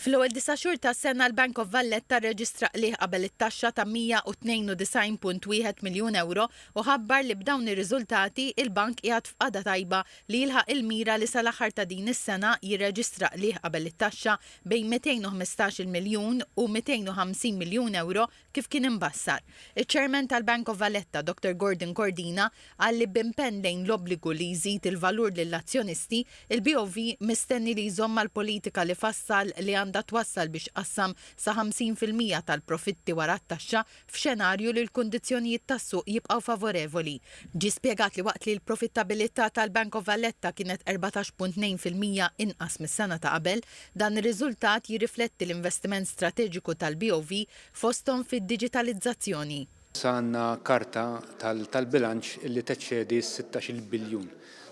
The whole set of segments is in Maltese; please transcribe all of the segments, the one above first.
Fl-ewwel disa' xhur tas-sena l-Bank of Valletta rreġistra qligħ qabel it-taxxa ta' 192.1 miljun ewro u ħabbar li b'dawn ir-riżultati il-bank qiegħed f'qagħda tajba li jilħaq il-mira li sal-aħħar ta' din is-sena jirreġistra qligħ qabel it-taxxa bejn 215-il miljun u 250 miljun ewro kif kien imbassar. Iċ-Chairman tal-Bank of Valletta, Dottor Gordon Cordina, qal li b'impenn lejn l-obbligu li jżid il-valur lill-azzjonisti, il-BOV mistenni li jżomm mal-politika li fassal li għandha twassal biex qassam sa 50% tal-profitti wara t-taxxa f'xenarju li l-kundizzjonijiet tas-suq jibqgħu favorevoli. Ġie spjegat li waqt li l-profittabilità tal-Bank of Valletta kienet 14.2% inqas mis-sena ta' qabel, dan ir-riżultat jirrifletti l-investiment strateġiku tal-BOV fosthom fid-diġitalizzazzjoni. Issa għandna karta tal-bilanċ li teċċedi s-sittax-il biljun.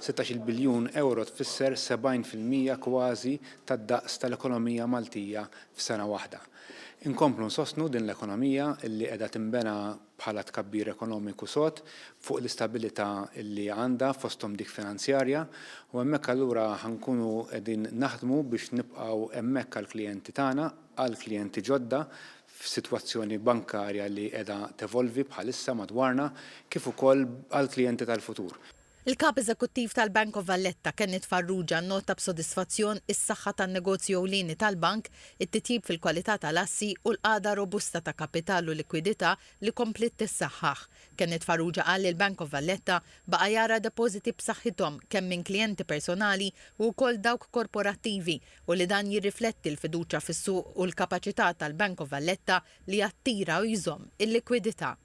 Sittax-il biljun ewro tfisser 70% kważi tad-daqs tal-ekonomija Maltija f'sena waħda. Inkomplu nsostnu din l-ekonomija li qiegħda tinbena bħala tkabbir ekonomiku sod fuq l-istabilità li għandha fosthom dik finanzjarja u hemmhekk allura ħa nkunu qegħdin naħdmu biex nibqgħu hemmhekk għall-klijenti tagħna, għal klijenti ġodda f'sitwazzjoni bankarja li qiegħda tevolvi bħalissa madwarna, kif ukoll għall-klijenti tal-futur. Il-Kap Eżekuttiv tal-Bank of Valletta, Kenneth Farrugia nnota b'sodisfazzjon is-saħħa tan-negozju ewlieni tal-bank, it-titjib fil-kwalità tal-assi u l-qagħda robusta ta' kapital u likwidità li kompliet tissaħħaħ. Kenneth Farrugia qal li l-Bank of Valletta baqa' jara depożiti b'saħħithom kemm minn klijenti personali u wkoll dawk korporattivi u li dan jirrifletti l-fiduċja fis-suq u l-kapaċità tal-Bank of Valletta li jattira u jżomm il-likwidità.